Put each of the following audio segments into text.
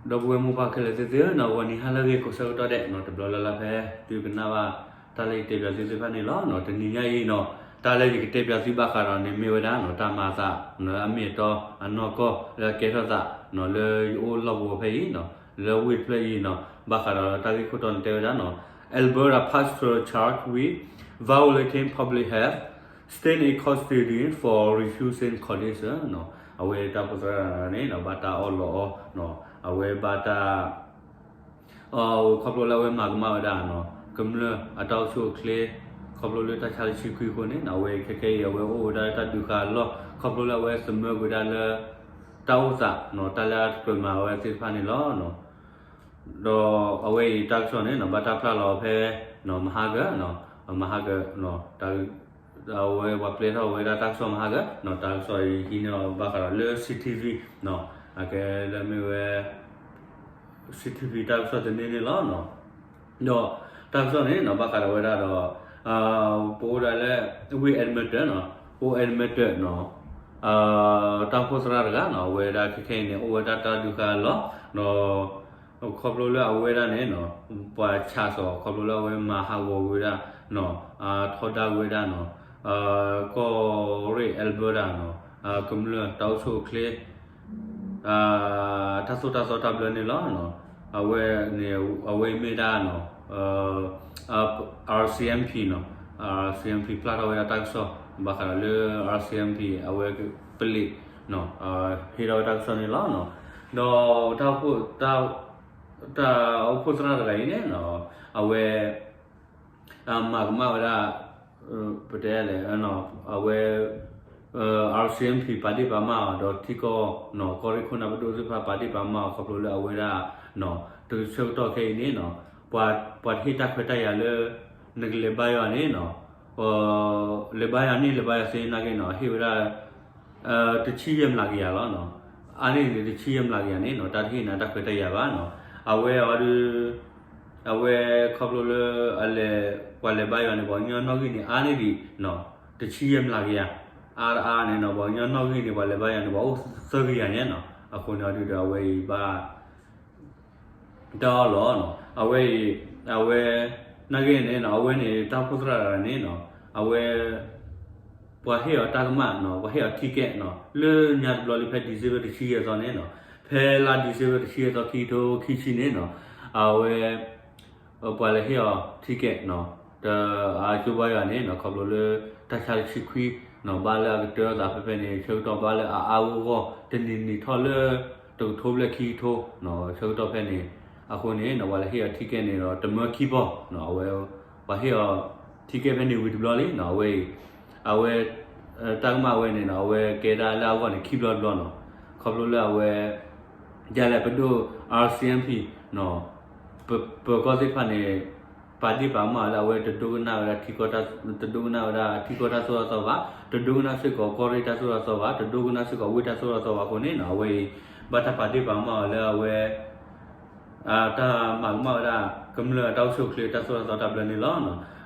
ဒီပုၢ်ဝဲၢ်မိၢ်ပၢ်ခဲလၢာ်သ့ၣ်ဧၢနီၤ, ဂီၤနံၤဟါလၢအဂ့ၤ ကိးဆၢကတီၢ်ဒဲးနီၤ, တဘျီလၢ်လၢ်ဖဲသုကနၣ်ဘၣ်တၢ်လၢယတဲပၠးသုသ့ၣ်တဖၣ်န့ၣ်လီၤ. တနံၤညါအံၤနီၤ, တၢ်လၢယကတဲပၠးသုဘၣ်ဃးဒီးန့ၣ်မ့ၢ်ဝဲဒၣ်နီၤ, တၢ်မၤအသးလၢအမ့ၢ်အတီအနီၢ်ကီၢ် လၢအကဲထီၣ်သးနီၤ, လၢယအိၣ်လီၢ်ပူၤဖဲအံၤနီၤ, လၢဝ့ၢ်တဖျၢၣ်အံၤနီၤ, ဘၣ်ဃးဒီးတၢ်ဂ့ၢ်ခိၣ်တီန့ၣ်တဲဝဲဒၣ်နီၤ, Alberta pastor charged with violating public health, state in custody for refusing condition နီၤ. အဝဲတၢ်အိၣ်ဖှိၣ်သရၣ်တဂၤန့ၣ်နီၤ, ဘၣ်တၢ်အီၣ်လီၤအီၤနီၤ, အဝဲဘၣ်တၢ် ခီဖျိလၢအဝဲမၤကမၣ်ဝဲဒၣ်နီၤ, ကမျၢၢ်အတၢ်အိၣ်ဆူၣ်အိၣ်ချ့ ခီဖျိလၢတၢ်ဆါတဆံခွံအဃိန့ၣ်နီၤ, အဝဲခဲခဲအံၤ အဝဲအိၣ်ဝဲဒၣ်လၢတၢ်ဒုးဃာ်အလီၢ် ခီဖျိလၢအဝဲသမၢကွံာ်ဒၣ်လၢ တၢ်အိၣ်သးနီၤ, တၢ်လၢအတကြၢးမၤဝဲသ့ၣ်တဖၣ်န့ၣ်လီၤ. ဒီးအဝဲအံၤတၢ်ကစီၣ်န့ၣ်နီၤ, ဘၣ်တၢ်ဖျါလီၤဖဲ မဟါကၢၤနီၤ, မဟါကၢၤ အဝဲပှၤပျဲထီၣ်ဝဲဒၣ်တၢ်ကစီၣ်မဟါကၢၤနီၤ, တၢ်ကစီၣ်အံၤဟံးန့ၢ်အီၤဘၣ်ဃးဒီးလၢ C T V နီၤ, အကဲလၢမ့ၢ်ဝဲ C T V တၢ်ကစီၣ်တန့ၢ်န့ၣ်လီၤ. ဒီးတၢ်ကစီၣ်န့ၣ်နီၤ, ဘၣ်ဃးဒီးဝဲဒၣ်ဒီး ပအိၣ်ဒၣ်လၢ ဝ့ၢ် Edmonton နီၤ, အိၣ် Edmonton နီၤ, တၢ်အိၣ်ဖှိၣ်သရၣ်တဂၤနီၤ, အဝဲဒၣ်ခဲခဲအံၤန့ၣ် အိၣ်ဝဲဒၣ်တၢ်ဒုးဃာ်အလီၢ်နီၤ, ခီဖျိလၢအဝဲဒၣ်န့ၣ်နီၤ, ပှၤဆးစီၤ ခီဖျိလၢအဝဲမၤဟးဂီၤဝဲဒၣ်နီၤ, ထီဒါဝဲဒၣ်နီၤ, ကီၢ်ရ့ၣ် Alberta နီၤ, ကမျၢၢ်တၢ်အိၣ်ဆူၣ်အိၣ်ချ့ တၢ်သိၣ်တၢ်သီတၢ်ဘျၢန့ၣ်လီၤ. အဝဲန့ၣ် အဝဲမ့ၢ်ဒၣ်နီၤ, R C M P နီၤ, R C M P ပျၢ်ထီၣ်ဝဲဒၣ်တၢ်ကစီၣ် ဘၣ်ဃးဒီးလၢ R C M P အဝဲပလံး ဟ့ၣ်ထီၣ်ဝဲတၢ်ကစီၣ်န့ၣ်လီၤ. ဒီးတၢ်အိၣ်ဖှိၣ်သရၣ်တဂၤအံၤန့ၣ်နီၤ, အဝဲ မၤကမၣ်ဝဲဒၣ် ပတဲလဲၣ် အဝဲ R C M P ပာ်ဒ့ၣ်ပာ်မၢ်အီၤ ဒီးထံကီၢ်နီၤ ကီၢ်ရ့ၣ်ခိၣ်နၢ်ပဒိၣ်သ့ၣ်တဖၣ် ပာ်ဒ့ၣ်ပာ်မၢ်အီၤ ခီဖျိလၢအဝဲဒၣ်နီၤ တဆၢကတီၢ်ခဲအံၤန့ၣ်နီၤ ပှၤတဟ့ၣ်တၢ်ခွဲးတၢ်ယာ်လၢ နကလဲၤဘါယွၤန့ၣ်နီၤ လဲၤဘါယွၤန့ၣ် လဲၤဘါယွၤသ့နာ်က့နီၤ ဟ့ၣ်ဝဲဒၣ် တဆံယဲၢ်မျးကယၤလီၤနီၤ. အါန့ၢ်ဒံးတဆံယဲၢ်မျးကယၤန့ၣ်နီၤ တၢ်တဟ့ၣ်နၤတၢ်ခွဲးတၢ်ယာ်ဘၣ်နီၤ. အဝဲအီၤဒုး အဝဲခီဖျိလၢအလဲၤ ပှၤလဲၤဘါယွၤန့ၣ် ပှၤကညီနီၣ်ဂံၢ်န့ၣ် အါန့ၢ်ဒံးနီၤ တဆံယဲၢ်မျးကယၤ အါတအါန့ၣ်နီၤ ပှၤကညီနီၣ်ဂံၢ်န့ၣ် ပှၤလဲၤဘါယွၤန့ၣ် ပှၤအိၣ်သၢကယၤညါနီၤ. အဃိန့ၣ်အီၤဒုးဒီး အဝဲအံၤဘၣ် တၢ်အီၣ်လီၤနီၤ အဝဲအံၤ အဝဲ နာ်က့န့ၣ်နီၤ အဝဲန့ၣ် တၢ်အိၣ်ဖှိၣ်သရၣ်တဂၤန့ၣ်နီၤ အဝဲ ပှၤဟ့ၣ်အီၤတၢ်ကမၣ်နီၤ ပှၤဟ့ၣ်အီၤ ticket နီၤ လၢညါတဘျီလံ ဖဲ December တဆံယဲၢ်သီန့ၣ်နီၤ ဖဲလါ December တဆံယဲၢ်သီ ခံကထိခံဆံန့ၣ်နီၤ အဝဲ ပှၤလဲၤဟ့ၣ်အီၤ ticket နီၤ ဒီးအကၠိဘါယွၤန့ၣ်နီၤ ခီဖျိလၢ တၢ်ဆါတဆံခွံနီၤ ဘၣ်လၢအကတၢၢ်သးဖဲဖဲန့ၣ် ဆၢကတီၢ်ဘၣ်လၢအအါဂီၢ်ဂီၢ် တနံၤနံၤထီၣ်လၢ တကထိဘျဲၣ်ခံကထိနီၤ ဆၢကတီၢ်ဖဲန့ၣ် အဃိန့ၣ်နီၤ ပှၤလဲၤဟ့ၣ်အီၤ ticket န့ၣ်ဒီး တမၢခံပီၢ်နီၤ အဝဲ ပှၤဟ့ၣ်အီၤ ticket ဖဲန့ၣ်ဝံၤတဘျီလံနီၤ အဝဲအံၤ အဝဲ တၢ်ကမၣ်ဝဲန့ၣ်နီၤ အဝဲကဲဒၣ်လၢအဂီၢ်န့ၣ် ခံဘျီတဘျီနီၤ ခီဖျိလၢအဝဲ ဒ်လဲၣ်ပဒိၣ် R C M P နီၤ ပ ပၢၤကီၢ်သ့ၣ်တဖၣ်န့ၣ် ပာ်ဒ့ၣ်ပာ်မၢ်အီၤလၢအဝဲတဒိကနၣ်ဝဲဒၣ်ထံကီၢ် တဒိကနၣ်ဝဲဒၣ်ထံကီၢ်တၢ်သိၣ်တၢ်သီဘၣ်, တဒိကနၣ်စ့ၢ်ကီးကီၢ်ရ့ၣ်တၢ်သိၣ်တၢ်သီဘၣ်, တဒိကနၣ်စ့ၢ်ကီးဝ့ၢ်တၢ်သိၣ်တၢ်သီဘၣ်အဃိန့ၣ်နီၤ အဝဲအံၤ ဘၣ်တၢ်ပာ်ဒ့ၣ်ပာ်မၢ်အီၤလၢအဝဲ တၢ်မၤကမၣ်ဝဲဒၣ် ကမျၢၢ်အတၢ်အိၣ်ဆူၣ်အိၣ်ချ့တၢ်သိၣ်တၢ်သီတၢ်ဘျၢန့ၣ်လီၤ.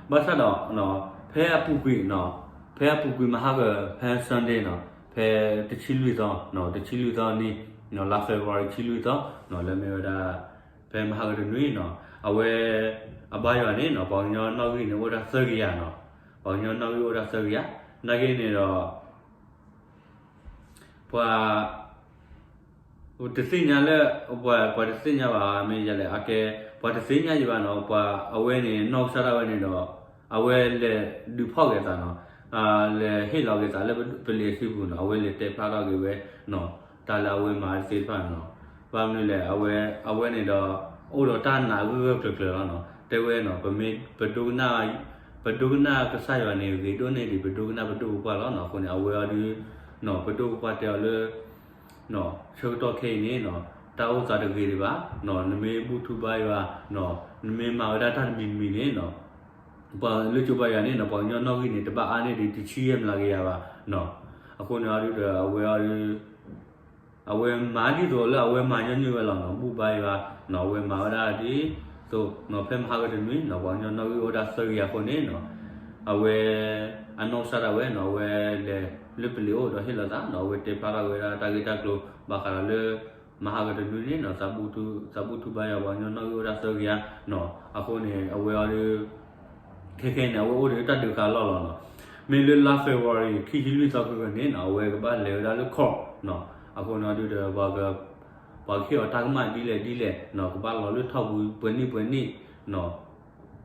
ဘၣ်ဆၣ်ဒီး ဖဲအပူၤကွံာ်နီၤ ဖဲအပူၤကွံာ်မဟါကၢၤ ဖဲ Sunday နီၤ ဖဲတဆံလွံၢ်သီ တဆံလွံၢ်သီနံၤ လါ February တဆံလွံၢ်သီနီၤ လၢမ့ၢ်ဝဲဒၣ် ဖဲမဟါကၢၤတနွံနီၤ အဝဲ အဘါယွၤန့ၣ်နီၤ ပှၤကညီနီၣ်ဂံၢ်န့ၣ် အိၣ်ဒၣ်သၢကယၤနီၤ ပှၤကညီနီၣ်ဂံၢ်အိၣ်ဒၣ်သၢကယၤ နာ်က့န့ၣ်ဒီး ပှၤ တသ့ၣ်ညါလၢ ပှၤ ပှၤတသ့ၣ်ညါဘၣ် မ့ၢ်ယလဲၣ် အကဲ ပှၤတသ့ၣ်ညါယဘၣ်နီၤ ပှၤအဝဲန့ၣ် နီၢ်ကစၢ်ဒၣ်ဝဲန့ၣ်ဒီး အဝဲလဲၤဒုးဖီၣ်က့ၤသးနီၤ လဲၤဟ့ၣ်လီၤက့ၤသးလၢပလံၤအစုပူၤနီၤ အဝဲလဲၤတဲဖျါထီၣ်က့ၤဝဲနီၤ တၢ်လၢအဝဲမၤသ့ၣ်တဖၣ်န့ၣ်နီၤ ဘၣ်မနုၤလဲၣ် အဝဲ အဝဲန့ၣ်ဒီး အိၣ်ဒီးတၢ်နာ်ဂၢၢ်ဂၢၢ်ကျၢၤကျၢၤလီၤနီၤ တဲဝဲနီၤ ပမ့ၢ် ပဒိကနၣ် ပဒိကနၣ်ကစၢ်ယွၤန့ၣ် ဂ့ၤဒိၣ်န့ၢ်ဒံး ပဒိကနၣ်ပဒိၣ်ပပှၢ်လီၤနီၤ အဃိန့ၣ် အဝဲအီၤဒုး နီၤ ပဒိၣ်ပပှၢ်တဲအီၤလၢ ဆၢကတီၢ်ခဲအံၤန့ၣ်နီၤ တၢ်အိၣ်သးတဂ့ၤဒံးဘၣ်နီၤ နမ့ၢ်ဘူၣ်ထူဘါယွၤနီၤ နမ့ၢ်မၤဝဲဒၣ်တၢ်တမံၤတမံၤန့ၣ်နီၤ ပှၤလၢကၠိဘါယွၤန့ၣ်နီၤ ပှၤကညီနီၣ်ဂံၢ်န့ၣ် တဘၣ်အါန့ၢ်ဒံးတဆံယဲၢ်မျးကယၤဘၣ်နီၤ အဃိန့ၣ်အီၤဒုးဒီး အဝဲအီၤဒုး အဝဲမၤဒ်သိးလၢအဝဲမၤညီနုၢ်ဝဲလီၤနီၤ ဘူၣ်ဘါယွၤနီၤ အဝဲမၤဝဲဒၣ်ဒ်သိးနီၤ ဖဲမဟါကၢၤတနွံနီၤ ပှၤကညီနီၣ်ဂံၢ်အိၣ်ဒၣ်သၢကယၤအဃိန့ၣ်နီၤ အဝဲ အနီၢ်ကစၢ်ဒၣ်ဝဲနီၤ အဝဲလဲၤလၢပလံၤအိၣ်ဒီးဟ့ၣ်လီၤသးနီၤ အဝဲတဲဖျါထီၣ်ဝဲဒၣ်တၢ်ဂ့ၢ်တၢ်ကျိၤ ဘၣ်ဃးဒီးလၢ မဟါကတနွံန့ၣ်နီၤ သးဘူၣ်ထူဘါယွၤ ပှၤကညီနီၣ်ဂံၢ်အိၣ်ဒၣ်သၢကယၤနီၤ. အဃိန့ၣ် အဝဲအီၤဒီး ခဲခဲအံၤန့ၣ် အဝဲအိၣ်ဒီးတၢ်ဒုးဃာ်အလီၢ်လီၤနီၤ. မ့ၢ်လၢလါ February ခံဆံလွံၢ်သီခဲကနံၣ်န့ၣ်နီၤ အဝဲကဘၣ်လဲၤဝဲဒၣ်လၢ court နီၤ. အဃိန့ၣ်ဒုးဒီး ပှၤကဟ့ၣ်အီၤတၢ်ကမၣ်ဒ်လဲၣ်ဒ်လဲၣ်နီၤ ကဘၣ်လီၤလၢထီၣ်ပူၤ ပှဲၤနံၣ်ပှဲၤနံၣ်နီၤ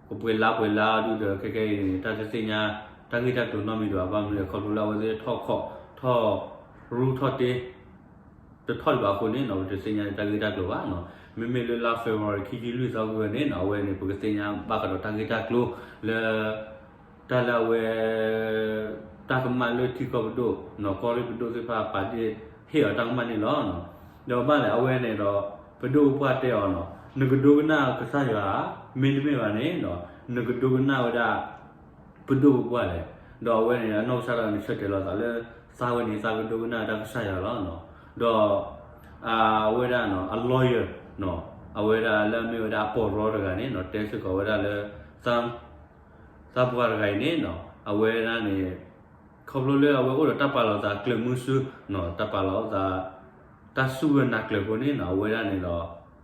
ကပှဲၤလါပှဲၤလါဒုးဒီး ခဲခဲအံၤန့ၣ် တၢ်တသ့ၣ်ညါ တၢ်ဂ့ၢ်တၢ်ကျိၤနီတမံၤဒံးဘၣ်. ဘၣ်မနုၤလဲၣ် ခီဖျိလၢအဝဲသ့ၣ်ထီၣ် court ထီၣ် ရူၢ်ထီၣ်တ့ တထီၣ်ဒံးဘၣ်အဃိန့ၣ်နီၤ ပတသ့ၣ်ညါတၢ်ဂ့ၢ်တၢ်ကျိၤဘၣ်နီၤ. မ့မ့ၢ်လၢလါ February ခံဆံလွံၢ်သီခဲကနံၣ်န့ၣ်နီၤ အဝဲန့ၣ် ပကသ့ၣ်ညါဘၣ်ဃးဒီးတၢ်ဂ့ၢ်တၢ်ကျိၤလၢ တၢ်လၢအဝဲ တၢ်ကမၣ်လၢထံကီၢ်ပဒိၣ်နီၤ ကီၢ်ရ့ၣ်ပဒိၣ်သ့ၣ်တဖၣ်ပာ်တ့ၢ်ဟ့ၣ်အီၤတၢ်ကမၣ်န့ၣ်လီၤ. ဒီးဘၣ်လဲၣ် အဝဲန့ၣ်ဒီး ပဒိၣ်ပပှၢ်တဲအီၤနီၤ နကဒိကနၣ်ကစၢ်ယွၤဧါ, မ့တမ့ၢ်ဘၣ်န့ၣ်နီၤ နကဒိကနၣ်ဝဲဒၣ် ပဒိၣ်ပပှၢ်လဲၣ်. ဒီးအဝဲန့ၣ် အနီၢ်ကစၢ်ဒၣ်န့ၣ် ဆၢတဲာ်လီၤသးလၢ သးဝဲန့ၣ် သးကဒိကနၣ်တၢ်ကစၢ်ယွၤလီၤနီၤ. ဒီး အဝဲဒၣ်နီၤ အ lawyer နီၤ အဝဲဒၣ်လၢအမ့ၢ်ဝဲဒၣ်အပီၢ်ရီတဂၤန့ၣ်နီၤ တဲစ့ၢ်ကီးဝဲဒၣ်လၢ သးပှၢ်တဂၤအံၤန့ၣ်နီၤ အဝဲဒၣ်န့ၣ် ခီဖျိလၢအဝဲအိၣ်ဒီးတၢ်ပာ်လီၤသးကျၢၤမုဆူနီၤ တၢ်ပာ်လီၤသး တၢ်စူၢ်ဝဲနၤကျၢၤအဃိန့ၣ်နီၤ အဝဲဒၣ်န့ၣ်ဒီး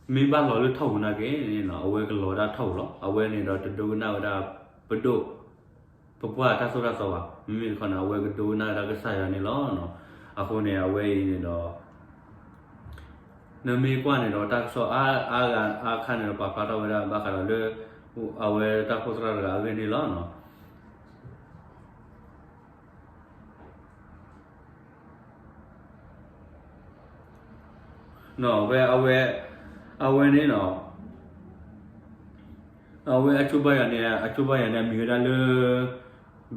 မ့ၢ်ဘၣ်လီၤလၢထီၣ်ပူၤနာ်က့န့ၣ်နီၤ အဝဲကလီၤဝဲဒၣ်ထီၣ်ပူၤလီၤ. အဝဲန့ၣ်ဒီးတဒိကနၣ်ဝဲဒၣ် ပဒိၣ် ပပှၢ်တၢ်သိၣ်တၢ်သီဘၣ်. မ့မ့ၢ်တခီန့ၣ် အဝဲကဒိကနၣ်ဝဲဒၣ်ကစၢ်ယွၤန့ၣ်လီၤနီၤ. အဃိန့ၣ် အဝဲအံၤန့ၣ်ဒီး နမ့ၢ်ကွၢ်န့ၣ်ဒီး တၢ်ကစီၣ်အါအါဂၤအါခါန့ၣ်ဒီး ပာ်ဖျါထီၣ်ဝဲဒၣ်ဘၣ်ဃးဒီးလၢ အဝဲတၢ်အိၣ်ဖှိၣ်သရၣ်တဂၤအဂ့ၢ်န့ၣ်လီၤနီၤ. နီၤ ဝဲ အဝဲ အဝဲန့ၣ်နီၤ အဝဲအကၠိဘါယွၤန့ၣ် အကၠိဘါယွၤန့ၣ် အမံၤဝဲဒၣ်လၢ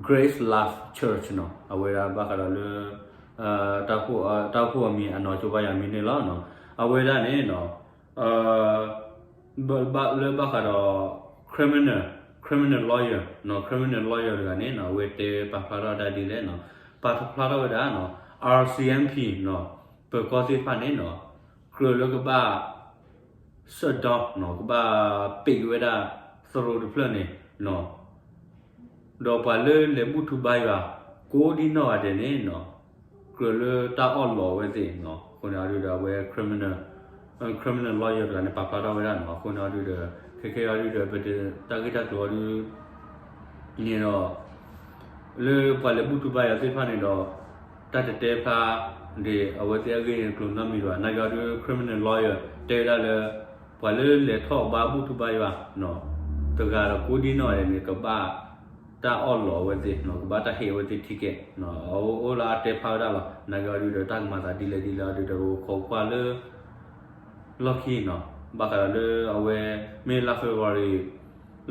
Grace Life Church နီၤ. အဝဲဒၣ်ဘၣ်ဃးဒီးလၢ တၢ်အိၣ်ဖှိၣ်အမံၤ အနီၢ်ကၠိဘါယွၤမံၤန့ၣ်လီၤနီၤ. အဝဲဒၣ်န့ၣ်နီၤ လၢဘၣ်ဃးဒီး criminal, criminal lawyer နီၤ criminal lawyer တဂၤန့ၣ်နီၤ အဝဲတဲပာ်ဖျါထီၣ်ဝဲဒၣ်ဒ်လဲၣ်နီၤ ပာ်ဖျါထီၣ်ဝဲဒၣ်နီၤ RCMP နီၤ ပၢၤကီၢ်သ့ၣ်တဖၣ်န့ၣ်နီၤ ကြၢးလၢကဘၣ် shut down နီၤ ကဘၣ်ပ့းဝဲဒၣ်သရိာ်တဖျၢၣ်န့ၣ်နီၤ ဒီးပှၤလၢလဲၤဘူၣ်ထူဘါယွၤ ကိးဒံနီၢ်ဂၤဒဲးန့ၣ်နီၤ ကြၢးလၢတၢ်အီၣ်လီးအဝဲသ့ၣ်နီၤ အဃိန့ၣ်အီၤဒုးဒီး အဝဲ criminal, criminal lawyer တဂၤန့ၣ် ပာ်ဖျါထီၣ်ဝဲဒၣ်နီၤ. အဃိန့ၣ်အီၤဒုးဒီး ခဲခဲအံၤအီၤဒုးဒီး ပတၢ်ဂ့ၢ်တၢ်ကျိၤအီၤဒုး န့ၣ်ဒီး လၢပှၤလဲၤဘူၣ်ထူဘါယွၤသ့ၣ်တဖၣ်န့ၣ်ဒီး တၢ်တတဲဖျါဒံးအဝဲသ့ၣ်အဂ့ၢ်န့ၣ်ကျိၤနီတမံၤဘၣ်. နာ်က့အီၤဒုး criminal lawyer တဲဝဲဒၣ်လၢ ပှၤလၢလဲၤထီၣ်ဘါဘူၣ်ထူဘါယွၤ တဂၤဒီးကိးဒံနီၢ်ဂၤဒဲးန့ၣ် ကဘၣ်တၢ်အီၣ်လီးအဝဲသ့ၣ်နီၤ ကဘၣ်တၢ်ဟ့ၣ်အဝဲသ့ၣ် ticket နီၤ အအိၣ်လၢအတဲဖျါဝဲဒၣ်လီၤ. နာ်က့အီၤဒုးဒီး တၢ်ကမၤသးဒ်လဲၣ်ဒ်လဲၣ်အီၤဒုးဒီး ပခိးကွၢ်လၢ လီၢ်ခံနီၤ ဘၣ်ဃးဒီးလၢအဝဲ မ့ၢ်လါ February,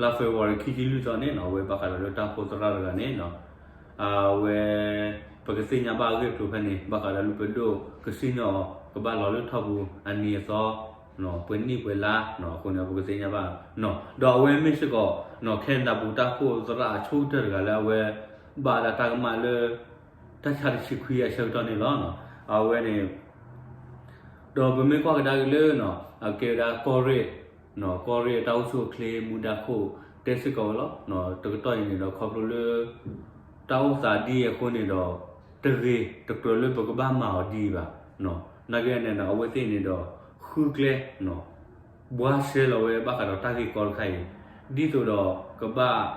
လါ February ခံဆံလွံၢ်သီန့ၣ်နီၤ အဝဲဘၣ်ဃးဒီးလၢတၢ်အိၣ်ဖှိၣ်သရၣ်တဂၤန့ၣ်နီၤ အဝဲ ပကသ့ၣ်ညါဘၣ်အဂ့ၢ်အကျိၤဖဲန့ၣ် ဘၣ်ဃးဒီးလၢပဒိၣ်ကစံၣ်ညီၣ်အီၤ ကဘၣ်လီၤလၢထီၣ်ပူၤအနံၤအသီ ပှဲၤနံၣ်ပှဲၤလါနီၤ အဃိန့ၣ် ပကသ့ၣ်ညါဘၣ်နီၤ ဒီးအဝဲမ့ၢ်စ့ၢ်ကီးနီၤ Canada ပူၤတၢ်အိၣ်ဖှိၣ်သရၣ်အဆိကတၢၢ်တဂၤလၢအဝဲ ဘၣ်ဝဲဒၣ်တၢ်ကမၣ်လၢ တၢ်ဆါတဆံခွံအဆၢကတီၢ်န့ၣ်လီၤ. အဝဲန့ၣ် ဒီးပမ့ၢ်ကွၢ်ကဒါက့ၤလၢနီၤ အကဲဝဲဒၣ်ကီၢ်ရ့ၣ်နီၤ ကီၢ်ရ့ၣ်အတၢ်အိၣ်ဆူၣ်အိၣ်ချ့မူဒါခိၣ် တဲစ့ၢ်ကီးဝဲလီၤ. တကတီၢ်အံၤန့ၣ်ဒီး ခီဖျိလၢ တၢ်အိၣ်သးဒ်အံၤအဃိန့ၣ်ဒီး တဂ့ၤတကြၢးလၢပကဘၣ်မၤအီၤဒ်အံၤဘၣ်. နာ်က့န့ၣ်ဒီး အဝဲသ့ၣ်န့ၣ်ဒီး ဃုကျဲ ဘှါရှဲလီၤဝဲဘၣ်ဃးဒီးတၢ်ဂ့ၢ်ကီတခါအံၤ ဒ်သိးဒီးကဘၣ်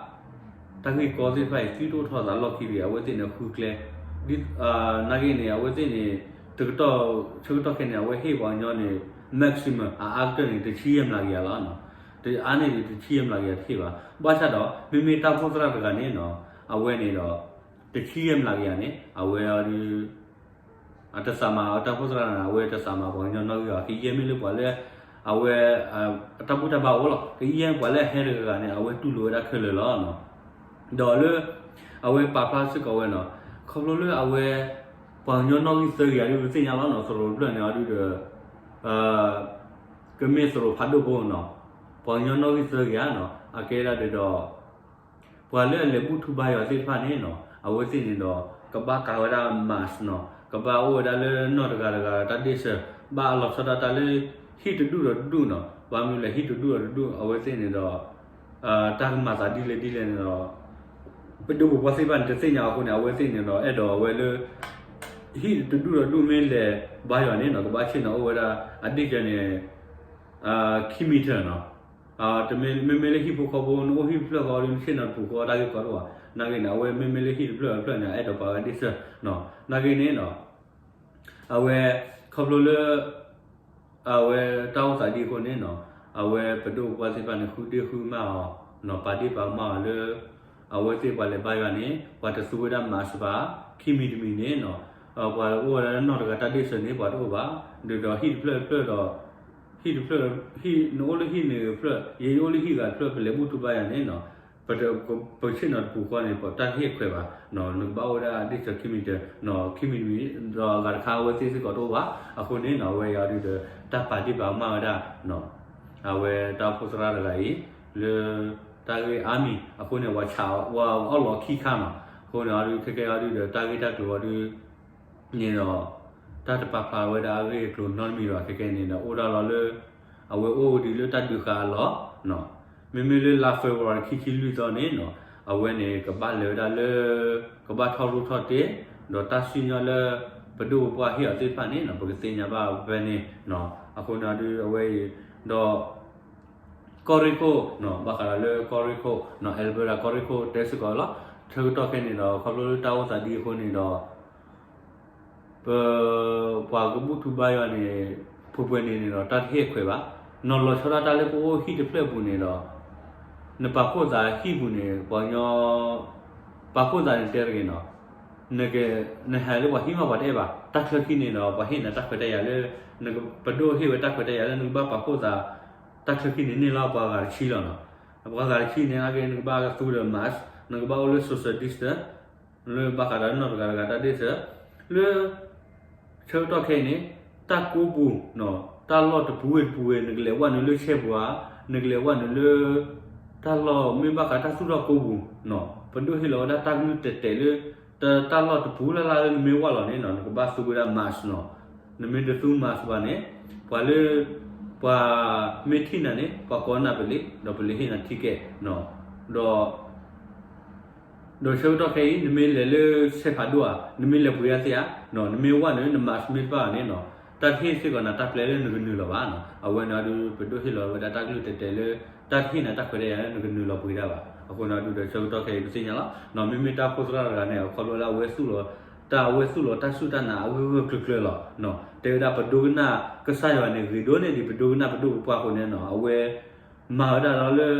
တၢ်ဂ့ၢ်ကီသ့ၣ်တဖၣ်အံၤ သံတအိၣ်ထီၣ်သးလီၢ်ခံတဂ့ၤ အဝဲသ့ၣ်န့ၣ်ဃုကျဲ နာ်က့န့ၣ် အဝဲသ့ၣ်န့ၣ် တကတီၢ် ဆၢကတီၢ်ခဲအံၤန့ၣ် အဝဲဟ့ၣ်ပှၤကညီန့ၣ် maximum အအါကတၢၢ်န့ၣ် တဆံယဲၢ်မျးကယၤလီၤ. တအါန့ၢ်ဒံးတဆံယဲၢ်မျးကယၤတဟ့ၣ်ဘၣ်. ဘၣ်ဆၣ်ဒီး မ့မ့ၢ်တၢ်အိၣ်ဖှိၣ်သရၣ်တဂၤန့ၣ်နီၤ အဝဲန့ၣ်ဒီး တဆံယဲၢ်မျးကယၤန့ၣ် အဝဲအီၤဒုး အတသးမၤအတၢ်အိၣ်ဖှိၣ်သရၣ်န့ၣ် အဝဲတသးမၤပှၤကညီနီၣ်ဂံၢ်ဘၣ် ကယဲၢ်မ့ၢ်လၢပှၤလၢ အဝဲ အတၢ်ဘူၣ်တၢ်ဘါအိၣ်လီၤ ကယဲၢ်ပှၤလၢအဟဲတဂၤဂၤန့ၣ် အဝဲတူၢ်လိာ်ဝဲဒၣ်ခဲလၢာ်လီၤ. ဒီးလၢ အဝဲပာ်ဖျါစ့ၢ်ကီးဝဲနီၤ ခီဖျိလၢအဝဲ ပှၤကညီနီၣ်ဂံၢ်သၢကယၤဒ်ပသ့ၣ်ညါလီၤနီၤ သရိာ်တဖျၢၣ်န့ၣ်အီၤဒုးဒီး ကမ့ၢ်သရိာ်ဖးဒိၣ်ဖိနီၤ ပှၤကညီနီၣ်ဂံၢ်သၢကယၤနီၤ အကဲဒၣ်ဒ်ဒီး ပှၤလၢအလဲၤဘူၣ်ထူဘါယွၤသ့ၣ်တဖၣ်န့ၣ်နီၤ အဝဲသ့ၣ်န့ၣ်ဒီး ကဘၣ်ကၤဝဲဒၣ် mask နီၤ ကဘၣ်အိၣ်ဝဲဒၣ်လၢနီၢ်တဂၤတဂၤတၢ်ဒ့ၣ်စၢၤ ဘၣ်အလီၤဆီဒၣ်တၢ်လၢ ဟံၣ်တဒူၣ်ဒီးတဒူၣ်နီၤ ဘၣ်မနုၤလဲၣ် ဟံၣ်တဒူၣ်ဒီးတဒူၣ် အဝဲသ့ၣ်န့ၣ်ဒီး တၢ်ကမၤသးဒ်လဲၣ်ဒ်လဲၣ်န့ၣ်ဒီး ပဒိၣ်ပပှၢ်သ့ၣ်တဖၣ်န့ၣ် တသ့ၣ်ညါအဃိန့ၣ် အဝဲသ့ၣ်န့ၣ်ဒီး အဲၣ်ဒိးအဝဲလၢ ဟံၣ်တဒူၣ်ဒီးဒူၣ်မ့ၢ်လဲၤဘါယွၤန့ၣ်နီၤ ကဘၣ်ဆ့ၣ်နီၤအိၣ်ဝဲဒၣ် အဒ့ၣ်ကၢန့ၣ် ခံမံၤတၢၢ်နီၤ. တမ့ၢ် မ့မ့ၢ်လၢဟံၣ်ဖိဃီဖိ နအိၣ်ဟံၣ်တဖျၢၣ်ဃီဒီး နဆ့ၣ်နီၤတပူၤဃီတၢ်ဂ့ၢ်ကီတအိၣ်ဘၣ်. နာ်က့န့ၣ် အဝဲမ့မ့ၢ်လၢဟံၣ်တဖျၢၣ်တဖျၢၣ်န့ၣ် အအဲၣ်ဒိးပာ်ဝဲဒ့ၣ်စၢၤနီၤ. နာ်က့န့ၣ်နီၤ အဝဲ ခီဖျိလၢ အဝဲတၢ်အိၣ်သးဒ်အဃိန့ၣ်နီၤ အဝဲပဒိၣ်ပပှၢ်သ့ၣ်တဖၣ်န့ၣ် ဃုဒ့ၣ်ဃုမၢ်အီၤနီၤ ပာ်ဒ့ၣ်ပာ်ကမၣ်အီၤလၢ အဝဲသ့ၣ်ပှၤလဲၤဘါယွၤန့ၣ် ပှၤတသူဝဲဒၣ် mask ဘၣ် ခံမံၤတမံၤန့ၣ်နီၤ ပှၤအိၣ်ဝဲဒၣ်လၢနီၢ်တဂၤတၢ်ဒ့ၣ်စၢၤန့ၣ် ပှၤတအိၣ်ဘၣ်. ဒ်သိးဟံၣ်တဖျၢၣ်တဖျၢၣ်ဒီး ဟံၣ်တဖျၢၣ် ဟံၣ် နအိၣ်လၢဟံၣ်န့ၣ်တဖျၢၣ် ယဲယအိၣ်လၢဟံၣ်ဂၤတဖျၢၣ် ပလဲၤဘူၣ်ထူဘါယွၤန့ၣ်နီၤ ပဆ့ၣ်နီၤတပူၤဃီန့ၣ် ပတၢ်ဟ့ၣ်ခွဲးဘၣ်နီၤ နကဘၣ်အိၣ်ဝဲဒၣ်ဒ့ၣ်စၢၤခံမံၤတၢၢ်နီၤ ခံမံၤတမံၤ ဒီးအဂၤတခါအဝဲသ့ၣ်စ့ၢ်ကီးတအိၣ်ဘၣ်. အဃိန့ၣ်နီၤ အဝဲအံၤဒုးဒီးတၢ်ပာ်ဒ့ၣ်ပာ်ကမၣ်ဝဲဒၣ် အဝဲတၢ်အိၣ်ဖှိၣ်သရၣ်တဂၤအံၤ လၢ တၢ်ဂ့ၢ်အါမံၤ အဃိန့ၣ် ပှၤဆး ပှၤအီၣ်လီၤခံခါနီၤ. အဃိန့ၣ်အီၤဒုး ခဲကဲအီၤဒုးဒီး တၢ်ဂ့ၢ်တၢ်ကျိၤအီၤဒုး န့ၣ်ဒီး တၢ်တပာ်ဖျါဝဲဒၣ်အဂ့ၢ်အကျိၤနီတမံၤဘၣ်. ခဲကဲန့ၣ်ဒီး အိၣ်ဒၣ်လီၤလၢ အဝဲအိၣ်ဒံးလၢတၢ်ဒုးဃာ်အလီၢ်နီၤ. မ့မ့ၢ်လၢလါ February ခံဆံလွံၢ်သီန့ၣ်နီၤ အဝဲန့ၣ် ကဘၣ်လဲၤဝဲဒၣ်လၢ ကဘၣ်ထီၣ်ရူၢ်ထီၣ်တ့ၢ် ဒီးတၢ်စံၣ်ညီၣ်လၢ ပဒိၣ်ပပှၢ်ဟ့ၣ်အီၤသ့ၣ်တဖၣ်န့ၣ်နီၤ ပကသ့ၣ်ညါဘၣ်ဖဲန့ၣ်နီၤ. အဃိန့ၣ်အီၤဒုး အဝဲအံၤ ဒီး ကီၢ်ရ့ၣ်ခိၣ်နီၤ ဘၣ်ဃးဒီးလၢကီၢ်ရ့ၣ်ခိၣ်နီၤ Alberta ကီၢ်ရ့ၣ်ခိၣ်တဲစ့ၢ်ကီးလီၤ. ဆၢကတီၢ်ခဲအံၤန့ၣ်ဒီး ခီဖျိလၢတၢ်အိၣ်သးဒ်အဃိန့ၣ်ဒီး ပ ပှၤကဘူၣ်ထူဘါယွၤန့ၣ် ပှဲၤပှဲၤန့ၣ်န့ၣ်ဒီး တၢ်တဟ့ၣ်ခွဲးဘၣ်. နီၤလီၤဆီဒၣ်တၢ်လၢပအိၣ်ဟံၣ်တဖျၢၣ်ပူၤန့ၣ်ဒီး နပာ်ဖှိၣ်သးဟံၣ်ပူၤန့ၣ် ပှၤကညီ ပာ်ဖှိၣ်သးန့ၣ်တဲတဂ့ၤနီၤ နက နဟဲလၢပှၤဟံၣ်မးပှၤတအဲၣ်ဘၣ်. တၢ်ချၢခံန့ၣ်ဒီး ပှၤဟ့ၣ်နၤတၢ်ခွဲးတၢ်ယာ်လၢ နက ပဒိၣ်ဟ့ၣ်ဝဲတၢ်ခွဲးတၢ်ယာ်လၢ နကဘၣ်ပာ်ဖှိၣ်သး တၢ်ချၢခံန့ၣ်န့ၢ်လီၤပှၤဂၤတဆံလီၤနီၤ. ပှၤဂၤတဆံန့ၣ် နာ်က့ နကဘၣ်သူဒီး mask နကဘၣ်အိၣ်လၢ social distance လၢဘၣ်ဃးဒီးနီၢ်တဂၤတဂၤတၢ်ဒ့ၣ်စၢၤ လၢ ဆၢကတီၢ်ခဲအံၤန့ၣ် တၢ်ကိးပူၤနီၤ တၢ်လီၢ်တပူၤဝဲတပူၤဝဲ နကလဲၤဝဲနုာ်လၢဆဲပူၤဧါ, နကလဲၤဝဲနုာ်လၢ တၢ်လီၢ်မ့ၢ်ဘၣ်ဃးတၢ်သူၣ်ထီၣ်ကိးပူၤနီၤ ပဒိၣ်ဟ့ၣ်လီၤဝဲဒၣ်တၢ်ကလုၢ်တဲာ်တဲာ်လၢ တၢ်လီၢ်တပူၤလၢ်လၢ်လၢနမ့ၢ်ဝဲလီၤန့ၣ်နီၤ နကဘၣ်သူဝဲဒၣ် mask နီၤ. နမ့ၢ်တသူ mask ဘၣ်န့ၣ် ပှၤလၢ ပှၤမ့ၢ်ထံၣ်နၤန့ၣ် ပှၤကိးနၤပလံး ဒီးပလံးဟ့ၣ်နၤ ticket နီၤ. ဒီး ဒီးဆၢကတီၢ်ခဲအံၤ နမ့ၢ်လဲၤလၢဆဲဖးဒိၣ်ဧါ, နမ့ၢ်လဲၤပှ့ၤတၢ်သ့ဧါ, နမ့ၢ်ဝဲနုာ် န mask မ့ၢ်တဘၣ်ဘၣ်န့ၣ်နီၤ တၢ်တဟ့ၣ်စ့ၢ်ကီးနၤတၢ်ပျဲလၢနကနုာ်လီၤဘၣ်နီၤ. အဝဲန့ၣ်အီၤဒုး ပဒိၣ်ဟ့ၣ်လီၤဝဲဒၣ်တၢ်ကလုၢ်တဲာ်တဲာ်လၢ တၢ်တဟ့ၣ်နၤတၢ်ခွဲးတၢ်ယာ်လၢနကနုာ်လီၤပှ့ၤတၢ်ဘၣ်. အဃိန့ၣ်အီၤဒုးဒီး ဆၢကတီၢ်ခဲအံၤ ပသ့ၣ်ညါလီၤနီၤ မ့မ့ၢ်တၢ်အိၣ်ဖှိၣ်သရၣ်တဂၤန့ၣ် အခီဖျိလၢအဝဲသူၣ်လီၤ တၢ်အဝဲသူၣ်လီၤတၢ်စူၢ်တၢ်နာ်အဂၢၢ်ဂၢၢ်ကျၢၤကျၢၤလီၤနီၤ. တဲဝဲဒၣ်ပဒိကနၣ်ကစၢ်ယွၤန့ၣ် ဂ့ၤဒိၣ်န့ၢ်ဒံးပဒိကနၣ်ပဒိၣ်ပပှၢ်အဃိန့ၣ်နီၤ အဝဲ မၤဝဲဒၣ်လီၤလၢ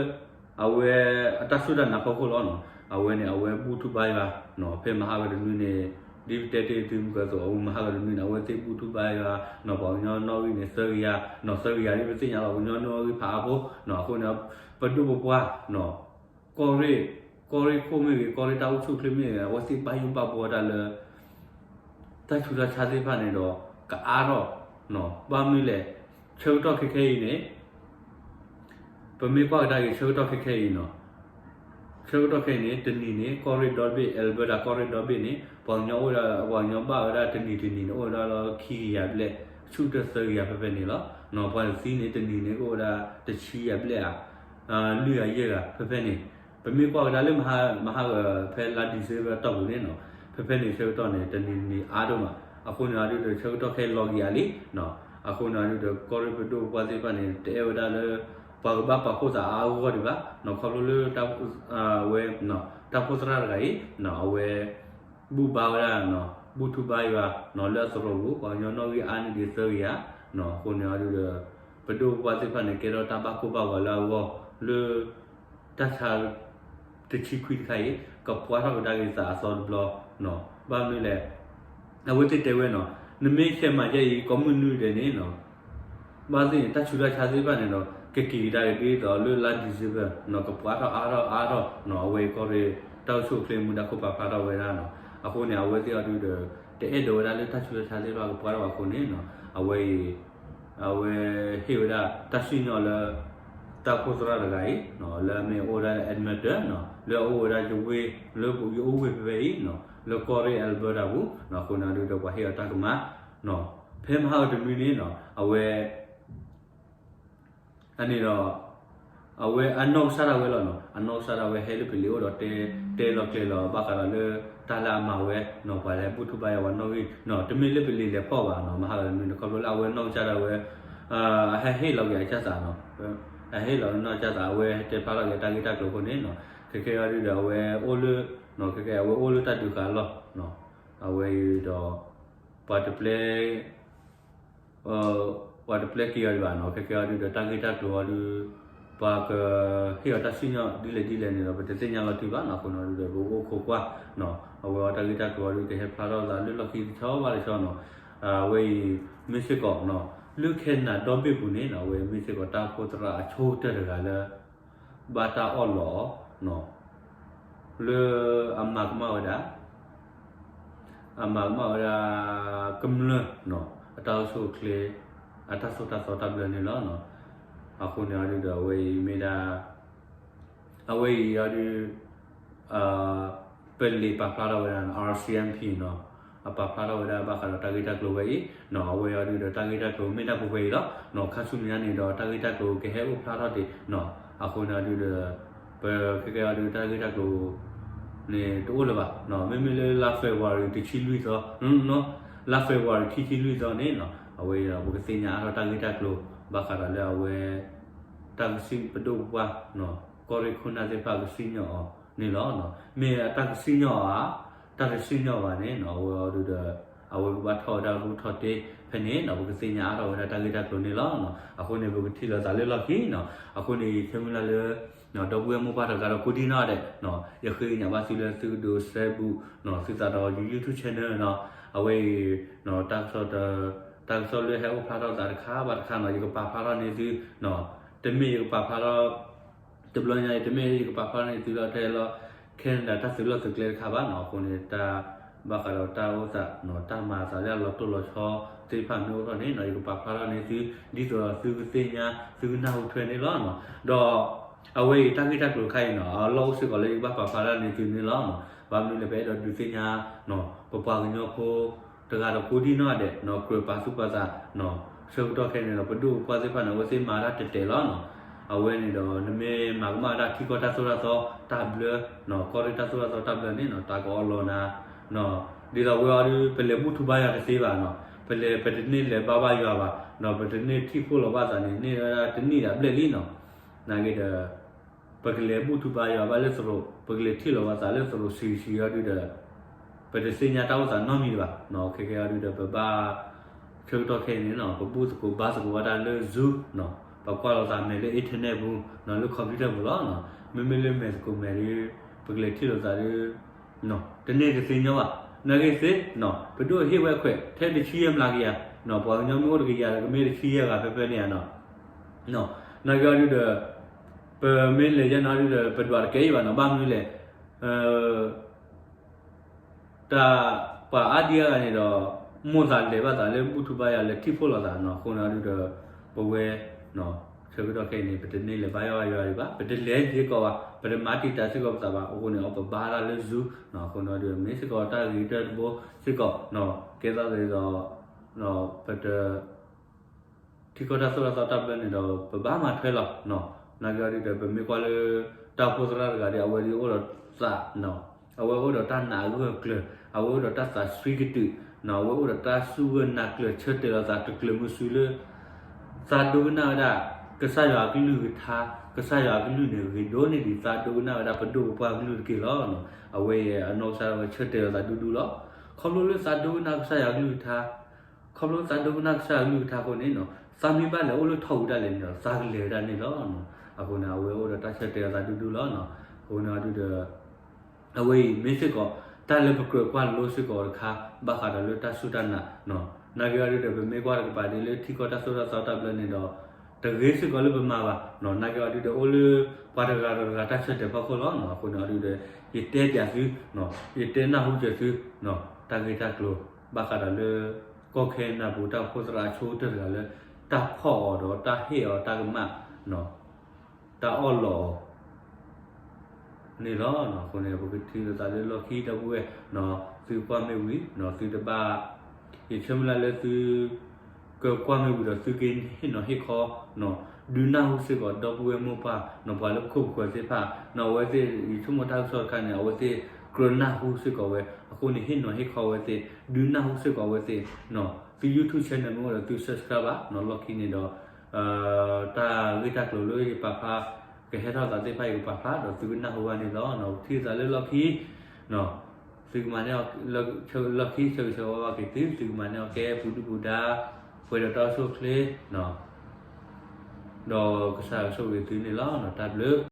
အဝဲအတၢ်စူၢ်တၢ်နာ်ဖီခိၣ်လီၤနီၤ. အဝဲန့ၣ် အဝဲဘူၣ်ထူဘါယွၤနီၤ ဖဲမဟါဂီၤတနွံန့ၣ် ဒ်ပတဲတ့ၢ်တုၤမုၢ်ကၢသိး အဝဲမဟါဂီၤတနွံန့ၣ် အဝဲသ့ၣ်ဘူၣ်ထူဘါယွၤနီၤ ပှၤကညီနီၣ်ဂံၢ်န့ၣ် သၢကယၤနီၤ သၢကယၤဒ်ပသ့ၣ်ညါလီၤ ပှၤကညီနီၣ်ဂံၢ်ဖးအါဖိနီၤ အဃိန့ၣ် ပဒိၣ်ပပှၢ်နီၤ ကီၢ်ရ့ၣ် ကီၢ်ရ့ၣ်ခိၣ်မ့ၢ်ဂ့ၤ ကီၢ်ရ့ၣ်တၢ်အိၣ်ဆူၣ်အိၣ်ချ့မ့ၢ်ဂ့ၤ အဝဲသ့ၣ်ဘၣ်ယိၣ်ဘၣ်ဘှီတၢ်လၢ တၢ်ဆူးတၢ်ဆါသ့ၣ်တဖၣ်န့ၣ်ဒီး ကအါထီၣ်နီၤ ဘၣ်မနုၤလဲၣ် ဆၢကတီၢ်ခဲခဲအံၤန့ၣ် ပမ့ၢ်ကွၢ်ကဒါက့ၤ ဆၢကတီၢ်ခဲခဲအံၤနီၤ ဆၢကတီၢ်ခဲအံၤန့ၣ် တနံၤန့ၣ် ကီၢ်ရ့ၣ်ဒီဘ့ၣ် Alberta ကီၢ်ရ့ၣ်ဒီဘ့ၣ်န့ၣ် ပှၤကညီအိၣ်ဝဲဒၣ် ပှၤကညီဘၣ်ဝဲဒၣ်တနံၤတနံၤန့ၣ် အိၣ်ဝဲဒၣ်လၢခံကယၤဘျဲၣ် ဆူၣ်တၢၢ်သၢကယၤဖဲဖဲန့ၣ်လီၤ. ပှၤသံန့ၣ် တနံၤန့ၣ်ကအိၣ်ဝဲဒၣ်တဆံယၤဘျဲၣ်ဧါ လွံၢ်ဂၤယဲၢ်ဂၤဖဲဖဲန့ၣ် ပမ့ၢ်ကွၢ်ကဒါလၢမဟါ မဟါဂီၤဖဲလါ December အတီၢ်ပူၤန့ၣ်နီၤ ဖဲဖဲန့ၣ်ဆၢကတီၢ်န့ၣ် တနံၤတနံၤအါဒိၣ်မး အဃိန့ၣ်အဒုးဒီး ဆၢကတီၢ်ခဲလီၤကယၤလံနီၤ အဃိန့ၣ်အဒုးဒီး ကီၢ်ရ့ၣ်ပဒိၣ်ပပှၢ်သ့ၣ်တဖၣ်န့ၣ် တအဲၣ်ဝဲဒၣ်လၢ ပှၤကဘၣ်ပာ်ဖှိၣ်သးအါအါဂီၢ်ဂီၢ်ဒံးဘၣ်နီၤ ခီဖျိလၢ အဝဲ တၢ်အိၣ်ဖှိၣ်သရၣ်တဂၤအံၤနီၤ အဝဲ ဘူၣ်ဘါဝဲဒၣ်နီၤ ဘူၣ်ထူဘါယွၤနီၤ လၢအသရိာ်ပူၤ ပှၤကညီနီၣ်ဂံၢ်အါန့ၢ်ဒံးသၢကယၤနီၤ အဃိန့ၣ်အဒုးဒီး ပဒိၣ်ပပှၢ်သ့ၣ်တဖၣ်န့ၣ် ကဲထီၣ်တၢ်ဘၣ်ကိၢ်ဘၣ်ဂီၤလၢအဂီၢ် လၢ တၢ်ဆါ တဆံခွံတခါအံၤ ကပှဲၤထီၣ်ကဒါက့ၤသးအသီတဘျီနီၤ ဘၣ်မနုၤလဲၣ် အဝဲသ့ၣ်တဲဝဲနီၤ နမ့ၢ်ဆဲးမၤယဲအံၤ ကိးမုၢ်နွံဒဲးန့ၣ်နီၤ ဘၣ်သ့ၣ်န့ၣ် တၢ်ဆူးတၢ်ဆါသ့ၣ်တဖၣ်န့ၣ်ဒီး ကက့ၤကဒါက့ၤဒ်သိးလၢလါ December နီၤ ကပှဲၤထီၣ်အါထီၣ်အါထီၣ်နီၤ အဝဲအံၤကီၢ်ရ့ၣ် တၢ်အိၣ်ဆူၣ်အိၣ်ချ့မူဒါခိၣ်ပာ်ဖျါထီၣ်ဝဲဒၣ်နီၤ အဃိန့ၣ် အဝဲသ့ၣ်အီၤဒုးဒီး တအဲၣ်ဒိးဝဲဒၣ်လၢတၢ်ဆူးတၢ်ဆါသ့ၣ်တဖၣ်ကပှဲၤထီၣ်ဘၣ်အဃိန့ၣ်နီၤ အဝဲအံၤ အဝဲဟ့ၣ်ဝဲဒၣ်တၢ်စံၣ်ညီၣ်လၢ တၢ်အိၣ်ဖှိၣ်သရၣ်တဂၤအံၤနီၤ လၢအမ့ၢ်အိၣ်ဝဲဒၣ်လၢ Edmonton နီၤ လၢအအိၣ်ဝဲဒၣ်ယဝ့ၢ် လၢယအိၣ်ဝ့ၢ်ဖဲဖဲအံၤနီၤ လၢကီၢ်ရ့ၣ် Alberta ပူၤနီၤ အဃိန့ၣ်ဒုးဒီးပှၤဟ့ၣ်အီၤတၢ်ကမၣ်နီၤ ဖဲမဟါအီၤတနွံန့ၣ်နီၤ အဝဲ အန့ၣ်ဒီး ပ အဝဲအနီၢ်ကစၢ်ဒၣ်ဝဲလီၤနီၤ, အနီၢ်ကစၢ်ဒၣ်ဝဲဟဲလၢပလံၤအိၣ်ဒီးတဲ တဲလီၤကျဲၤလီၤ ဘၣ်ဃးဒီးလၢ တၢ်လၢအမၤဝဲနီၤ, ပှၤလဲၤဘူၣ်ထီၣ်ဘါယွၤပှၤနီၣ်ဂံၢ်နီၤ, တမ့ၢ်လၢပလံၤလဲၤဖီၣ်ဘၣ်နီၤ, မဟါလီၤမနုၤန့ၣ် ခီဖျိလၢအဝဲနီၢ်ကစၢ်ဒၣ်ဝဲ အဟဲဟ့ၣ်လီၤက့ၤအကစၢ်သးနီၤ, အဟ့ၣ်လီၤနီၢ်ကစၢ်သး အဝဲတဲဖျါထီၣ်က့ၤတၢ်ဂ့ၢ်တၢ်ကျိၤအဃိန့ၣ်နီၤ, ခဲကဲအံၤဒုဒီးအဝဲအိၣ်လၢ ခဲကဲအဝဲအိၣ်လၢတၢ်ဒုးဃာ်အလီၢ်နီၤ, အဝဲအံၤဒီး ပှၤတပျဲ ပှၤတပျဲက့ၤအီၤဒံးဘၣ်နီၤ, ခဲကဲအံၤဒုဒီးတၢ်ဂ့ၢ်တၢ်ကျိၤအံၤဒု ပှၤကဟ့ၣ်အီၤတၢ်စံၣ်ညီၣ်ဒ်လဲၣ်ဒ်လဲၣ်န့ၣ်ဒီး ပတသ့ၣ်ညါလီၤတံၢ်ဘၣ်နီၤ, အဃိန့ၣ်ဒုဒီး ပအိၣ်ခိးကွၢ်နီၤ, အဝဲအီၤတၢ်ဂ့ၢ်တၢ်ကျိၤအံၤဒု ကဟဲဖျါထီၣ်သးလၢလီၢ်ခံတဆီဘၣ်တဆီနီၤ, အဝဲအံၤ မ့ၢ်စ့ၢ်ကီးနီၤ, လၢခဲနဒၤဒီဘ့ၣ်ပူၤန့ၣ်နီၤ, အဝဲမ့ၢ်စ့ၢ်ကီးတၢ်အိၣ်ဖှိၣ်သရၣ်အဆိကတၢၢ်တဂၤလၢ ဘၣ်တၢ်အီၣ်လီးအီၤနီၤ, လၢအမၤကမၣ်ဝဲဒၣ် အမၤကမၣ်ဝဲဒၣ် ကမျၢၢ်နီၤ, အတၢ်အိၣ်ဆူၣ်အိၣ်ချ့ အတၢ်သိၣ်တၢ်သီတၢ်ဘျၢန့ၣ်လီၤနီၤ, အဃိန့ၣ်အံၤဒုဒီး အဝဲအံၤမ့ၢ်ဒၣ် အဝဲအံၤအံၤဒု ပလံၤပာ်ဖျါထီၣ်ဝဲဒၣ် R C M P နီၤ, အပာ်ဖျါထီၣ်ဝဲဒၣ်ဘၣ်ဃးဒီးတၢ်ဂ့ၢ်တၢ်ကျိၤဝဲအံၤနီၤ, အဝဲအံၤဒုဒီးတၢ်ဂ့ၢ်တၢ်ကျိၤမ့ၢ်ဒၣ်ပှဲၤပှဲၤအံၤလီၤနီၤ, ခါဆူညါန့ၣ်ဒီးတၢ်ဂ့ၢ်တၢ်ကျိၤကဟဲအိၣ်ဖျါထီၣ်တ့ၢ်နီၤ, အဃိန့ၣ်အံၤဒုဒီး ပခဲကဲအံၤဒုတၢ်ဂ့ၢ်တၢ်ကျိၤ န့ၣ်တအိၣ်လၢၤဘၣ်နီၤ, မ့မ့ၢ်လၢလါ February တဆံလွံၢ်သီ လါ February ခံဆံလွံၢ်သီန့ၣ်နီၤ, အဝဲအံၤဒီးပကသ့ၣ်ညါအါထီၣ်တၢ်ဂ့ၢ်တၢ်ကျိၤ ဘၣ်ဃးဒီးလၢအဝဲ တၢ်ကစံၣ်ပဒိၣ်ပပှၢ်နီၤ, ကီၢ်ရ့ၣ်ခိၣ်နၢ်သ့ၣ်တဖၣ်ကစံၣ်ညီၣ်အီၤန့ၣ်လီၤ, မ့ၢ်အတၢ်ကစံၣ်ညီၣ်ဧါ, တၢ်တစံၣ်ညီၣ်ဘၣ်န့ၣ်နီၤ, အဝဲအံၤဒုဒီး အဝဲကဘၣ်ထီၣ်ဝဲဒၣ်ရူၢ်ထီၣ်တ့ဖဲန့ၣ်နီၤ, ပကသ့ၣ်ညါအါထီၣ်ဝဲဒၣ်တၢ်ဂ့ၢ်တၢ်ကျိၤန့ၣ်လီၤနီၤ, အဃိန့ၣ် ပကထံၣ်လိာ်သးလၢလီၢ်ခံနီၤ, အဃိန့ၣ် ယဆၢမုၢ်လၢ်လၢ ဒီပုၢ်ဝဲၢ်မိၢ်ပၢ်တဂၤဒီးကိးဒံနီၢ်ဒဲးနီၤ, ယဃ့ကညးဘၣ်သုလၢသုကဒိးsubscribeသုသးဒီးယ YouTube channel နီၤ, အဝဲအံၤ တၢ်ကစီၣ် တၢ်ကစီၣ်လၢဟဲအိၣ်ဖျါထီၣ်သးတခါဘၣ်တခါနီၤ, ယကပာ်ဖျါထီၣ်န့ၢ်သုနီၤ, တမ့ၢ်ယကပာ်ဖျါထီၣ် တဘျီညါအံၤ တမ့ၢ်ယကပာ်ဖျါထီၣ်န့ၢ်သုလၢထဲလီၤ Canada တၢ်သုးလီၢ်သုးကျဲတခါဘၣ်နီၤ, အဃိန့ၣ် တၢ်ဘၣ်ဃးဒီးတၢ်အိၣ်သးနီၤ, တၢ်မၤအသးလၢအလီၤတိၢ်လီၤဆီသ့ၣ်တဖၣ်မ့ၢ်အိၣ်ထီၣ်န့ၣ်နီၤ, ယကပာ်ဖျါထီၣ်န့ၢ်သု ဒ်သိးဒီးသုကသ့ၣ်ညါ သုကနၢ်ဟူထွဲန့ၣ်လီၤနီၤ, ဒီး အဝဲအံၤတၢ်ဂ့ၢ်တၢ်ကျိၤတခါအံၤနီၤ, အလီၢ်အိၣ်စ့ၢ်ကီးလၢယကဘၣ်ပာ်ဖျါထီၣ်န့ၢ်သုန့ၣ်လီၤနီၤ, ဘၣ်မနုၤလဲၣ် ပအဲၣ်ဒိးဒုးသ့ၣ်ညါနီၤ, ပပှၤကညီဖိ တဂၤဒီးကိးဒံနီၢ်ဒဲးနီၤ, ကြၢးပာ်သူၣ်ပာ်သးနီၤ, ဆၢကတီၢ်ခဲအံၤန့ၣ်ဒီး ပဒိၣ်ပပှၢ်သ့ၣ်တဖၣ်န့ၣ် အဝဲသ့ၣ်မၤတၢ်တဲာ်တဲာ်လီၤနီၤ, အဝဲန့ၣ်ဒီး နမ့ၢ်မၤကမၣ်ဝဲဒၣ်ထံကီၢ်တၢ်သိၣ်တၢ်သီတၢ်ဘျၢနီၤ, ကီၢ်ရ့ၣ်တၢ်သိၣ်တၢ်သီတၢ်ဘျၢန့ၣ်နီၤ, တၢ်ကအီလီၤနၤ ဒ်သိးဝဲအံၤဒု ပလဲၤဘူၣ်ထီၣ်ဘါယွၤတသ့ဘၣ်နီၤ, ပလဲၤ ပတန့ၢ်လဲၤဘါဘါယွၤဘၣ်နီၤ, ပတန့ၢ်ထံၣ်ဖှိၣ်လီၤဘၣ်သးန့ၣ် န့ၢ်ဝဲဒၣ်တနံၣ်ဒၣ်ဘျဲၣ်လံနီၤ, နာ်က့ဒီး ပကလဲၤဘူၣ်ထီၣ်ဘါယွၤဘၣ်လၢသရိာ်, ပကလဲၤထံၣ်လီၤဘၣ်သးလၢသရိာ်ဆံးဆံးအံၤဒုဒီး ပတသ့ၣ်ညါတၢ်အိၣ်သးနီတမံၤဘၣ်နီၤ, ခဲကဲအံၤဒုဒီး ပဘၣ် ဆၢကတီၢ်ခဲအံၤန့ၣ်နီၤ, ပဘူၣ်သကိးဘါသကိးဝဲဒၣ်လၢ Zoom နီၤ, ပကွၢ်လိာ်သးမဲာ်လၢ internet ပူၤနီၤ, လၢ computer ပူၤလီၤနီၤ, မ့မ့ၢ်လၢမဲာ်သကိးမဲာ်ဒု ပကလဲၤထံၣ်လိာ်သးဒု တန့ၢ်တသ့ညီဘၣ်, နာ်က့သ့နီၤ, ပဒိၣ်ဟ့ၣ်ဝဲခွဲး ထဲတဆံယဲၢ်မျးကယၤ, ပှၤကညီမ့ၢ်အိၣ်တကယၤဒီး ကမ့ၢ်တဆံယဲၢ်ဂၤဖဲဖဲန့ၣ်ဧါနီၤ, နာ်က့အံၤဒုဒီး ပမ့ၢ်လဲၤယဲၢ်နီၤဒုဒီး ပဒွးတကဲအံၤဘၣ်နီၤ, ဘၣ်မနုၤလဲၣ် တၢ်ပှၤအါဒံအါဂၤန့ၣ်ဒီး မိၣ်သးလဲၤဘၣ်သးလၢဘူၣ်ထီၣ်ဘါယွၤ လဲၤထံၣ်ဖှိၣ်လိာ်သးနီၤ, အဃိန့ၣ်ဒုဒီး ပဝဲ ဆၢကတီၢ်ခဲအံၤန့ၣ် ပတန့ၢ်လဲၤဘါယွၤဘါယွၤဒံးဘၣ်, ပတလဲၤစ့ၢ်ကီးဘၣ်, ပတမၤတံာ်တာ်စ့ၢ်ကီးပသးဘၣ်, အဃိန့ၣ် အီၤပဘါတၢ်လၢ Zoom နီၤ, အဃိန့ၣ်ဒုဒီး မ့ၢ်စ့ၢ်ကီးတၢ်ဂ့ၤကတၢၢ်တဘိစ့ၢ်ကီးနီၤ, ကဲသးဒ်သိး ပတ ထံကီၢ်တၢ်သိၣ်တၢ်သီတၢ်ဘျၢန့ၣ်ဒီး ပဘၣ်မၤထွဲလီၤနီၤ, နာ်က့အံၤဒုဒီး ပမ့ၢ်ကွၢ်လၢ တၢ်အိၣ်ဖှိၣ်သရၣ်တဂၤဒီး အဝဲဒုးအိၣ်ဒီးသးနီၤ, အဝဲအိၣ်ဒီးတၢ်နာ်အဂၢၢ်အကျၢၤ, အဝဲအိၣ်ဒီးတၢ်သးစွံကတုာ်နီၤ, အဝဲအိၣ်ဒီးတၢ်စူၢ်ဂၢၢ်နာ်ကျၢၤ ဆၢတဲာ်လီၤသးတကျၢၤမုဆူလၢ သးဒိကနၣ်ဝဲဒၣ် ကစၢ်ယွၤအကလုၢ်ကထါ, ကစၢ်ယွၤအကလုၢ်န့ၣ် ဂ့ၤဒိၣ်န့ၢ်ဒံး သးဒိကနၣ်ဝဲဒၣ်ပဒိၣ်ပပှၢ်ကလုၢ်တက့ၢ်လီၤနီၤ, အဝဲအံၤအနီၢ်ကစၢ်ဒၣ်ဝဲဆၢတဲာ်လီၤသးဒူဒူလီၤ, ခီဖျိလၢသးဒိကနၣ်ကစၢ်ယွၤအကလုၢ်ကထါ ခီဖျိသးဒိကနၣ်ကစၢ်ယွၤအကလုၢ်ကထါအဃိန့ၣ်နီၤ, သးမ့ၢ်ဘၣ်လဲၤအိၣ်လၢထီၣ်ပူၤဒၣ်လဲာ်န့ၣ်ဒီး သးကလဲၤဝဲဒၣ်န့ၣ်လီၤနီၤ, အဃိန့ၣ် အဝဲအိၣ်ဒီးတၢ်ဆၢတဲာ်လီၤသးဒူဒူလီၤနီၤ, အဃိန့ၣ်အံၤဒုဒီး အဝဲအံၤမ့ၢ်စ့ၢ်ကီး တၢ်လၢပကြၢးကွၢ်လိစ့ၢ်ကီးတခါ ဘၣ်ဃးဒီးလၢတၢ်စူၢ်တၢ်နာ်နီၤ, နာ်က့အံၤဒုဒီး ပမ့ၢ်ကွၢ်တကပၤဒ်လၢထံကီၢ်တၢ်သိၣ်တၢ်သီတၢ်ဘျၢန့ၣ်ဒီး တဂ့ၤစ့ၢ်ကီးလၢပမၤဘၣ်နီၤ, နာ်က့အံၤဒုဒီး အိၣ်လၢပှၤတဂၤဒီးတဂၤတၢ်ဆၢတဲာ်ဖီခိၣ်လီၤနီၤ, အဃိန့ၣ်အံၤဒုဒီး ယတဲပၠးသုနီၤ, ယတဲနၢ်ဟူစၢၤသုနီၤ, တၢ်ဂ့ၢ်တၢ်ကျိၤ ဘၣ်ဃးဒီးလၢ ကီၢ်ခဲနဒၤပူၤတၢ်အိၣ်ဖှိၣ်သရၣ်အဆိကတၢၢ်တဂၤလၢ တၢ်ဖီၣ်အီၤဒီးတၢ်ဟ့ၣ်အီၤတၢ်ကမၣ်နီၤ, တၢ်အီၣ်လီးအီၤ န့ၣ်လီၤ. အဃိန့ၣ် ပကထံၣ်လိာ်သးလၢလီၢ်ခံဒီပုၢ်ဝဲၢ်နီၤ, သုကွၢ်မ့ၢ်ဝံၤနီၤ သုတဘၣ်, ယဆၢမုၢ်လၢ်လၢသု ကကွၢ်မ့ၢ်ဝံၤဒီး သုကဟ့ၣ်နီၤဟ့ၣ်ခီ ဒုးနၢ်ဟူစ့ၢ်ကီး ဒီပုၢ်ဝဲၢ်မိၢ်ပၢ် ပှၤလၢပခိၣ်ပဃၢၤသ့ၣ်တဖၣ် အဝဲသ့ၣ် ယဆိကမိၣ်တၢ်ကစီၣ်တခါန့ၣ် အဝဲသ့ၣ်ကြၢးနၢ်ဟူစ့ၢ်ကီးဝဲ အဃိန့ၣ် ဟ့ၣ်နီၤဟ့ၣ်ခီဝဲသ့ၣ် ဒုးနၢ်ဟူစ့ၢ်ကီးဝဲသ့ၣ် သု YouTube channel မ့ၢ်အိၣ်ဒီးသု subscribe ဘၣ် လီၢ်ခံန့ၣ်ဒီး တၢ်ဂ့ၢ်တၢ်ကျိၤလၢယပာ်ဖျါ ကဟဲထီၣ်သးသ့ၣ်တဖၣ် ယကပာ်ဖျါဒီးသုကနၢ်ဟူဘၣ်န့ၣ်လီၤ. ထံၣ်သးလၢလီၢ်ခံ သုကမၤန့ၢ်အီၤ လီၢ်ခံဆၢဂ့ၤဆၢဝါဘၣ်က့ၤသု သုကမၤန့ၢ်အီၤကဲပူၤဒုၣ်ပူၤဒါ ပှဲၤဒီးတၢ်အိၣ်ဆူၣ်အိၣ်ချ့ ဒီးကစၢ်ယွၤကဆိၣ်ဂ့ၤသုန့ၣ်လီၤ. တၢ်ဘျုး